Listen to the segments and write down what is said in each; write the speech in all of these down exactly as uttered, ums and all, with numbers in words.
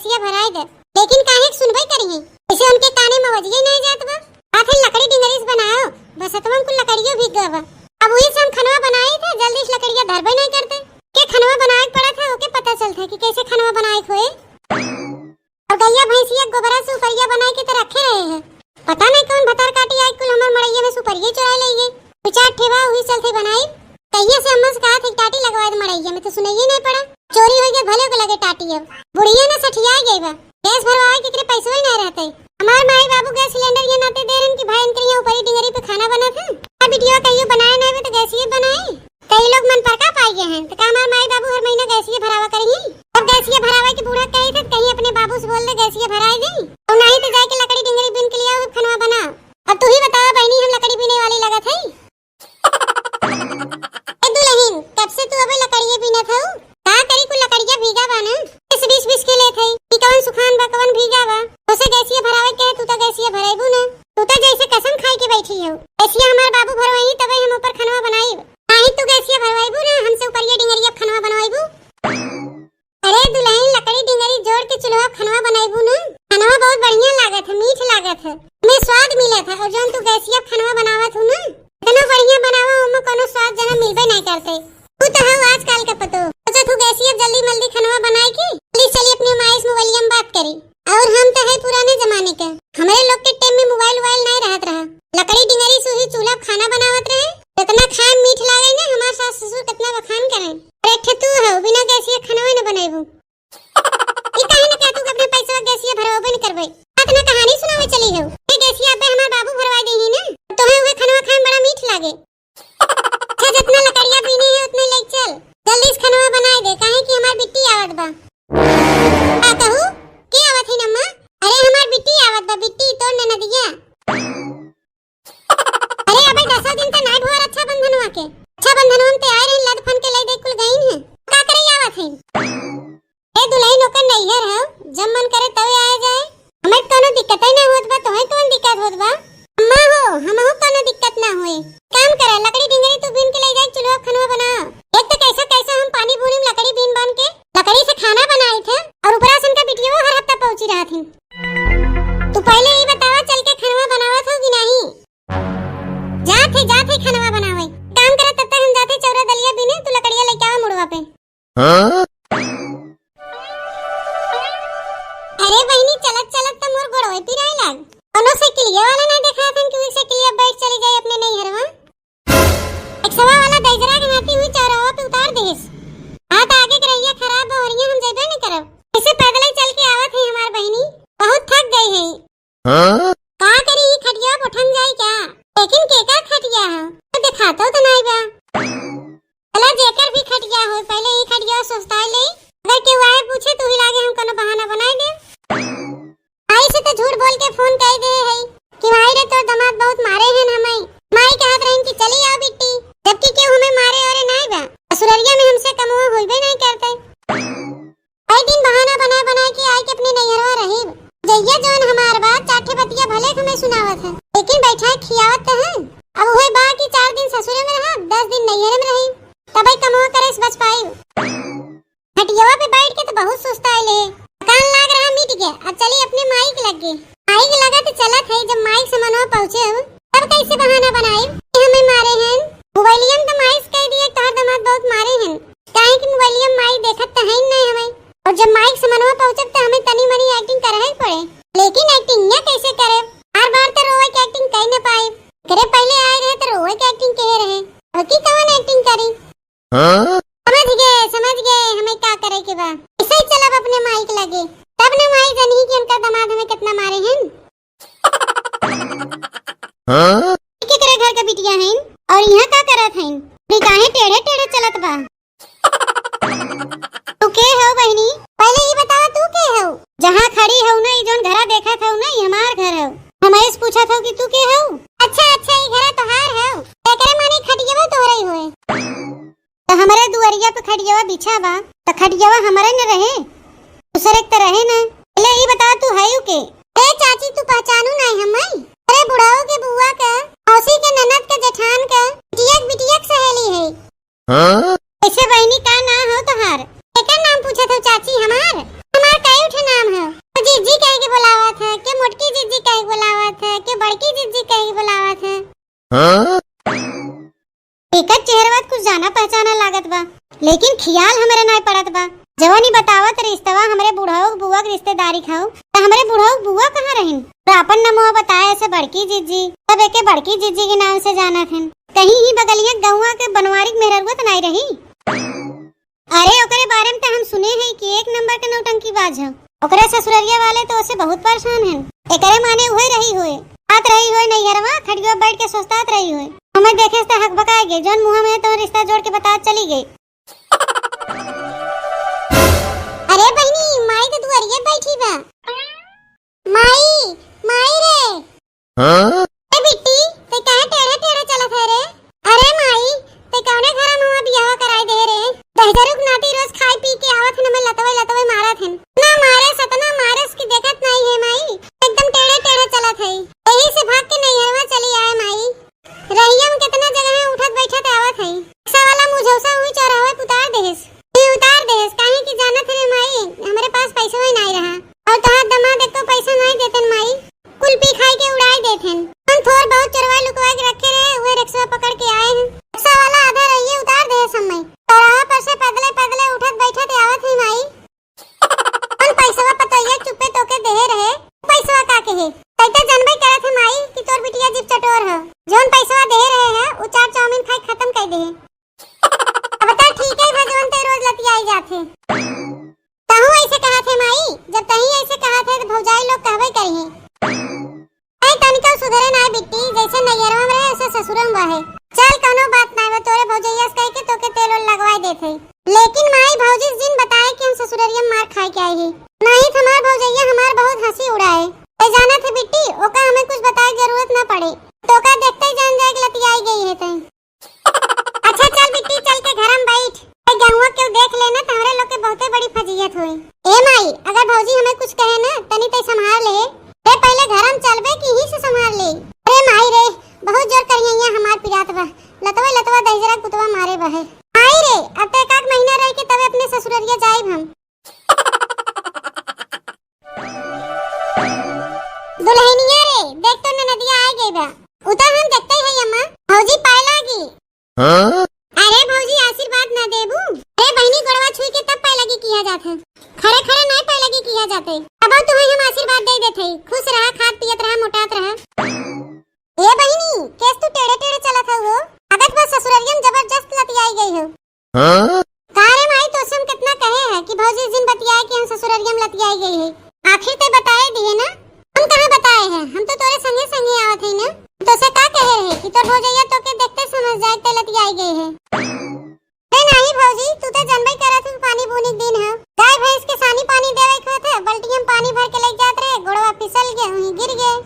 गैसिया भराई दे, लेकिन काहे के सुनबे करिहैं? जैसे उनके काने में अवजिए नहीं जात बा। आखिर लकड़ी डिंगरी से बनाओ, बसतवा में कुल लकड़ियो भीग गवा। अब वही से हम खनवा बनाई थे, जल्दी से लकड़िया धरबे नहीं करते। के खनवा बनाए के पड़त है, ओके पता चलत है कि कैसे खनवा बनाए के होए। और गैया भैंसिया गोबरा से उपरिया बनाए के तो रखे रहे हैं। पता नहीं कौन भतार काटी आई, कुल हमार मड़ैया में से उपरिया चुराए ले गए। दो चार ठेवा वही चलते बनाई। कहिए से अम्मा से कहा थे टाटी लगवा दे मड़ैया में, तो सुनाइए नहीं पड़ा। चोरी हो गए भले को लगे टाटी। अब बुढ़िया ना सठिया गई बा, गैस भरवावे के एकरे पैसवा ही नहीं रहते। हमार माई बाबू गैस सिलेंडर ये नाते दे रहन कि भाई इनके यहाँ ऊपरी डिंगरी पे खाना बना था। अब बिटिया कहियो बनाए नहीं बे तो गैस ये बनाए। कई लोग मन पर का पाई गए हैं, तो का हमार माई बाबू हर महीना गैसिया भरावा करिही? अब गैसिया भरावा के बूढ़ा कही थे, कहीं अपने बाबू से बोल दे गैसिया भराए दे, और नहीं तो जाके लकड़ी डिंगरी बीन के लिया, खनवा बना। अब तू ही बतावा बहनी, हम लकड़ी बीने वाली लगत है? ए दुल्हन, कब से तू अबे लकड़िया बीनत हऊ? का करी, कुल लकड़िया भीगा बा ना, इस बीस बीस के लेत है, ई कवन सुखान बा, कवन भीगा बा? उसे गैसिया भरावे के है, तू तो गैसिया भरेबू ना, तू तो जैसे कसम खाई के बैठी हो। गैसिया हमार बाबू भरवाई तबे हम ऊपर खनवा बनाई। नाही तू गैसिया भरवाइबू ना, हमसे ऊपरिया डिंगरिया खनवा बनवाइबू। अरे दुल्हन, लकड़ी डिंगरी जोड़ के चूल्हा खनवा बनवाइबू ना, खनवा बहुत बढ़िया लागत है, मीठ लागत है, हमें स्वाद मिलत है। और जौन तू गैसिया खनवा बनावत हूँ ना, इतना बढ़िया बनावा, ओमे कोनो स्वाद जना मिलबे नहीं करते। तू तो हऊ आजकल का पतो, सोचत हूँ गैसिया जल्दी मल्दी खनवा बनाए के, जल्दी चली अपने माई से मोबाइलिया में बात करी। और हम तो है पुराने जमाने के, हमारे लोग के टाइम में मोबाइल वोबाइल नहीं रहत रहा। लकड़ी डिंगरी से ही चूल्हा पे खाना बनावत रहे, कितना खाए में मीठ लागे ना, हमार सास ससुर कितना बखान करें। और एक ठे तू हो, बिना गैसिया खाना न बनाएबू। ई काहे न कहतू कि अपने पैसा गैसिया भरवाबे न करबे। इतना कहानी सुनावे चली हो। ये गैसिया अबे हमार बाबू भरवा दे ही ना, तोहे उहे खाना खाए में बड़ा मीठ लागे। अच्छा, जितना लकड़िया बीनी है उतने ले चल, जल्दी से खनवा बनाए दे, काहे कि हमार बिट्टी आवत बा। का कहू? के आवत है अम्मा? अरे हमार बिट्टी आवत बा, बिट्टी तोर ननदिया। अरे अबे दसो दिन त नाई भोर रक्षाबंधनवा के, रक्षाबंधनवा में ते आए रही लद फन के ले दे कुल गईन है, का करे आवत है? ए दुल्हन ओकर नैहर है, जब मन करे तबे आए जाए। हमें कोनो दिक्कत ही ना होत बा, तोहे कौन दिक्कत होत बा? अम्मा हो, हमहू कोनो दिक्कत ना होए। काम करे, लकड़ी डिंगरी तू बीन के ले जाए, चूल्हा खनवा बना। एक तो कैसा कैसा हम पानी बूनी में लकड़ी बीन बान के लकड़ी से खाना बनाई थे, और ऊपरा से उनका बिटिया हर हफ्ता पहुंची रहा थी। तू पहले ही बतावा, चल के खनवा बनावत हो कि नहीं? जात है, जात है खनवा बनावे। काम करे, तब तक हम जाते चौरा दलिया बीने, तू लकड़िया लेके आवा मुड़वा पे। हाँ? अरे बहिनी, चलत चलत त मोर गोड़वे पिराए लाग। कोनो साइकिलिया वाला ना देखा थन कि वही साइकिलिया बैठ चली जाए अपने नैहरवा। एक्सवा वाला दैजरा के नाती हुई चौराहा पे उतार देस। हाँ, त आगे के रहिया खराब बा, ओरिया हम जइबे नहीं करब। ऐसे पैदल ही चल के आवत है हमार बहिनी, बहुत थक गई है। हाँ? का करी, ई खटिया पे उठन जाई क्या? लेकिन केकर खटिया है? तो देखातो तो नहीं बा। चला, जेकर भी खटिया हो, पहले ई खटिया सुस्ताई ले। अगर केहू आए पूछे, तो ही लागे हम कोनो बहाना बनाई दे। आई से तो झूठ बोल के फोन कई दे है कि माई रे, तोर दामाद बहुत मारे हैं हमें। माई कहत रहिन कि चली आओ बिट्टी, जबकि केहू हमें मारे और नहीं बा। ससुररिया में हमसे कमवा होइबे नहीं करते। कई दिन बहाना बनाए बनाए के आए के अपने नैहरवा रही। जइया जौन हमार बा, चार ठे बतिया भले हमें सुनावत है, लेकिन बैठा खियावत त है। अब वही बा कि चार दिन ससुरे में रहा, दस दिन नैहरे में रही, तबे कमवा करे से बच पाई। खटियावा पे बैठ के तो बहुत सुस्ताए ले, थकान लाग रहा मिट गया। अब चली अपने माई के लगे। माई के लगा तो चलत है, जब माई के समनवा पहुँचे अब तब कैसे बहाना बनाई कि हमें मारे हैं? मोबाइलिया में तो माई से कह दिया, तोहर दामाद बहुत मारे हैं। काहे कि मोबाइलिया में माई देखत त है ही नहीं हमें। और जब माई के समनवा पहुँचब त हमें तनी मनी एक्टिंग करे ही पड़े। लेकिन एक्टिंग या कैसे करे? हर बार तो रोवे के एक्टिंग कई न पाए। करे पहले आए रहे तो रोवे के एक्टिंग कहे रहे। और की कवन एक्टिंग करी? हाँ? समझ गए, समझ गए, हमें का करे के बा। ऐसे ही चलब अपने माई के लगे। तब न माई जानी कि उनका दामाद हमें कितना मारे हैं। हाँ? केकरे घर के बिटिया हईन और यहाँ का करत हईन? नी काहे टेढ़े टेढ़े चलत बा? तू के हो बहिनी? पहले ही बतावा तू के हो? जहाँ खड़ी हो ना, ई जौन घरा देखत हो ना, ई हमार घर हो। हम ऐसे पूछत हो कि तू के हो? अच्छा, अच्छा, ई घरा तोहार हो। एकरे माने खटियावा तोहरे ही होए। त हमरे दुआरिया पे खटियावा बिछा बा, त खटियावा हमरे न रहे, दूसरे के त रहे न। पहले ई बता, तू हयू के? ए चाची, तू पहचानू नाई हमें? अरे बुढ़ाऊ के बुआ के, मौसी के ननद के जेठान के, बिटिया के बिटिया के सहेली है। हाँ? ऐसे बहिनी का नाम हो तोहार? एकर नाम पूछत हो चाची हमार? हमार कई ठे नाम है। एकर चेहरवा त कुछ जाना पहचाना लागत बा, लेकिन खियाल हमरे नाय पड़त बा। जवन ई बतावत रिश्तवा हमरे बुढ़ऊ के बुआ के रिश्तेदारी खाऊ, त हमरे बुढ़ऊ के बुआ कहाँ रहिन? त आपन नमवा बताए ऐसे बड़की जिज्जी, सब एके बड़की जिज्जी के नाम से जानत हन। कहीं ही बगलिया गौवा के बनवारी के मेहररुआ त नाय रही? अरे, ओकरे बारे में त हम सुने हई कि एक नंबर के नौटंकीबाज ह। ओकरे ससुररिया वाले त ओसे बहुत परेशान हन। एकरे माने उहे रही होए, आत रही होए नैहरवा, खटिया बैठ के सोचतात रही होए। हमें देखे से त हकबकाए गए, जौन मुँह में तोहर रिश्ता जोड़ के बतात चली गई। अरे बहिनी, माई त दुआरिये बैठी बा। माई, माई रे। हाँ? ए बिट्टी, ते काहे टेढ़े टेढ़े चलत है रे? अरे माई, ते कौने घर में हुआ बियाह कराई दे रे? दहिजरुक नाती रोज खाई पी के आवत हन, हमें लतवे लतवे मारत हन। ना मारे, सतना मारस की देखत नाई है माई, एकदम टेढ़े टेढ़े चलत है। यही से भाग के नैहरवा चली आए माई। रहिया में कितना जगह है उठत बैठत आवत है। रिक्शा वाला मुझौसा हुई चौराहे पे उतार देहेस। ये उतार देहेस, काहे कि जानत है रे माई, हमरे पास पैसा ही नाई रहा। और तोहार दामाद एको पैसा नाई देतन माई। कुल पी खाई के उड़ाई देत हन। हम थोर बहुत चोरवाई लुकवाई के रखे रहे, उहे रिक्शा पकड़ के आए हैं। रिक्शा वाला आधा रहिए उतार देहेस हमें। चौराहा पर से पैदले पैदले उठत बैठत आवत है माई। जौन पैसवा पतोहिया चुप्पे तोके देहे रहे, पैसवा का के है? तै तो जनबे करत है माई कि तोर बिटिया जीभ चटोर है। जौन पैसवा देहे रहे है, उ चार चाउमीन खाई खत्म कर दे। अब तो ठीक है भगवान, ते रोज लतियाई जात है। तहूँ ऐसे कहत है माई, जब तहीं ऐसे कहत है तो भौजाई लोग कहबे करी है। ए, तनिको सुधरे नाय बिट्टी, जैसे नैहरवा में रहे, वैसे ससुरवा में रहे। चल, कौनो बात नाय बा, तोरे भौजैया से कह के तोके तेल ओल लगवाए देत है। लेकिन माई भौजी से जिन बताए कि हम ससुररिया में मार खाए के आई ही। नहीं तो हमार भौजैया हमार बहुत हंसी उड़ाए। ए, जानत है बिट्टी, ओका हमें कुछ बताए के जरूरत ना पड़े, तोका देखते ही जान जाए कि लतियाई गई है तई। अच्छा चल बिट्टी, चल के घर में बैठ। ए, गहुआ केहू देख लेना त हमरे लोग के बहुते बड़ी फजीहत होई। ए माई, अगर भौजी हमें कुछ कहे ना, तनी तई संभाल ले। ए, पहले घर में चलबे कि यहीं से संभाल ले। अरे माई रे, बहुत जोर करिया हमार पिरात बा। लतवा लतवा दहिजरा कुतवा मारे बहे। माई रे, अब तो एक आध महीना रह के तबे अपने ससुररिया जाइब हम। दुल्हनिया रे, देख तो ननदिया आ गई बा। उ तो हम देखते ही है अम्मा। भौजी पाए लागी। हाँ? अरे भौजी, आशीर्वाद ना देबू? अरे बहिनी, गोड़वा छुई के तब पाए लागी किया जात है, खड़े खड़े नहीं पाए लागी किया जाते। अब तुम्हें हम आशीर्वाद दे देते ही, खुश रहा, खात पियत रहा, मोटात रहा। ए बहिनी, केस तू टेढ़े टेढ़े चलत हऊ हो? लागत बा ससुररिया में जबरदस्त लतियाई गई हो। हाँ? का रे माई, तोसे हम कितना कहे हैं कि भौजी जिन बतियाए कि हम ससुररिया में लतियाई गई है। आखिर ते बताए दिए ना, हम कहाँ बताए हैं, हम तो तोरे संगे संगे आवत है ना। तोसे का कहे रहे कि तोर भौजैया तोके देखते समझ जाए ते लतियाई गई है। अरे नाही भौजी, तू तो जनबे करत हो पानी बूनी के दिन है, गाय भैंस के सानी पानी देवे के होत है, बल्टिया में पानी भर के ले जात रहे, गोड़वा फिसल गए, वहीं गिर गए।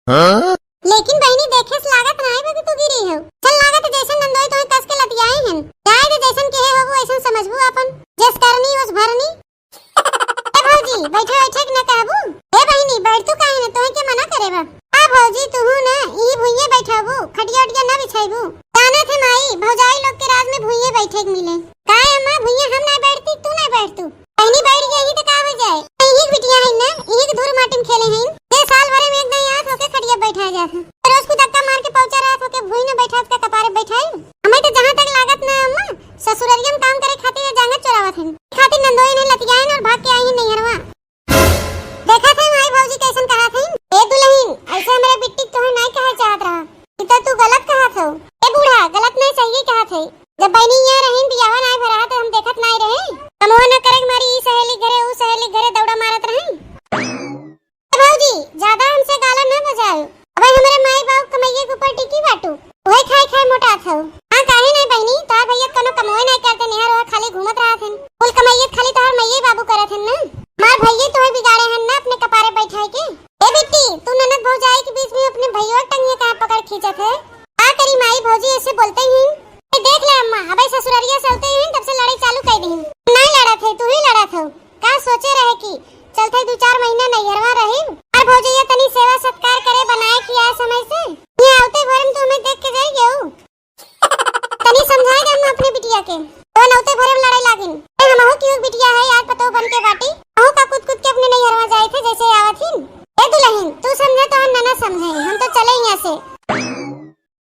हाँ? लेकिन बहिनी, देखे से लागत नाहीं बा कि तू गिरी हो। चल लागत है जैसन नंदोई तोहे कस के लतियाए हन। जाए दे, जैसन केहे होबू वैसन समझबू आपन। जस करनी ओस भरनी। ए भौजी, बैठे बैठे के न कहबू। ए बहिनी, बैठ तू काहे न, तोहे के मना करे बा? आ भौजी, तू हूँ न, ई भुइये बैठबू, खटिया उटिया न बिछाइबू। जाने थे माई, भौजाई लोग के राज में भुइये बैठे के मिले। काहे अम्मा, भुइये हम ना बैठती, तू ना बैठ तू। बहिनी बैठ गई ही तो का हो जाए? यही के बिटिया है ना, यही के धूर माटी में खेले हैं। ये साल भरे में एक दाई आत होके खटिया बैठा जात है। रोज को धक्का मार के पहुंचा रहत होके भुई न बैठात का कपारे बैठाई। हमें तो जहाँ तक लागत ना अम्मा, ससुररिया में काम करे खातिर ये जांगर चोरावत हैं। खातिर नंदोई ने लतियाइन और भाग के आई हैं नैहरवा। देखा थे माई भौजी कैसन कहा थे। ए दुल्हन, ऐसे हमरे बिट्टी तोहे नहीं कहे चाहत रहा। ई तो तू गलत कहत हो। ए बूढ़ा, गलत नहीं, सही कहत है। जब बहिनी यहाँ रही, बियाहवा नहीं भरा तो हम देखत नहीं रहे। कमवा न करे के मारी ई सहेली घरे, ऊ सहेली घरे दौड़ा मारत रही। ए भौजी, ज्यादा हमसे गाला न बजाओ। अबे हमरे माई बाबू कमैये के ऊपर टिकी बाटू। वही खाई खाई मोटात हो। हाँ, काहे नहीं बहिनी, तोहार भैया कोनो कमवे नहीं करते, नेहर ओहर खाली घूमत रहत हन। कुल कमैये खाली तोहार मैये बाबू करत हन ना। हमार भैये तोहे बिगाड़े हन ना अपने कपारे बैठाए के। ए बिट्टी, तू ननद भौजाई के बीच में अपने भैया के टंगिया काहे पकड़ खींचत है? का करी माई भौजी ऐसे बोलते ही? ए देख ले अम्मा, अबे ससुररिया से होते ही तब से लड़ाई चालू कर दी। नहीं लड़त है, तू ही लड़त हो। का सोचे रहे कि चलते दो चार महीना नैहरवा रही और भौजैया तनी सेवा सत्कार करे बनाए खिया समय से। यहाँ आते भरम तू हमें देख के जाई गयो। तनी समझाए दे हम अपने बिटिया के। तो नौते भरे में लड़ाई लागिन। ए, हमहू की बिटिया है, आज पतो बन के बाटी। हमहू का कूद कूद के अपने नैहरवा जाए थे, जैसे आवत हिन। ए दुल्हन, तू समझे तो हम नना समझे, हम तो चले यहाँ से।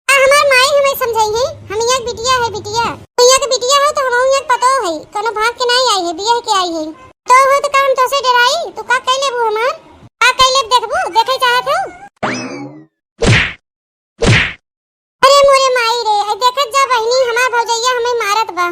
आ, हमार माई हमें समझाई है, हम यहाँ बिटिया है, बिटिया। तू हियाँ के बिटिया है तो हमहू हियाँ के पतोह है, कौनो भाग के नाहीं आई है, बियाह के आई है। तो हो तो का हम तोसे डराई? तू का कइ लेबू हमार? का कइ लेब देखबू, देखे चाहत हो? अरे मोरे माई रे, आई देखत जा बहिनी, हमार भौजैया हमें मारत बा।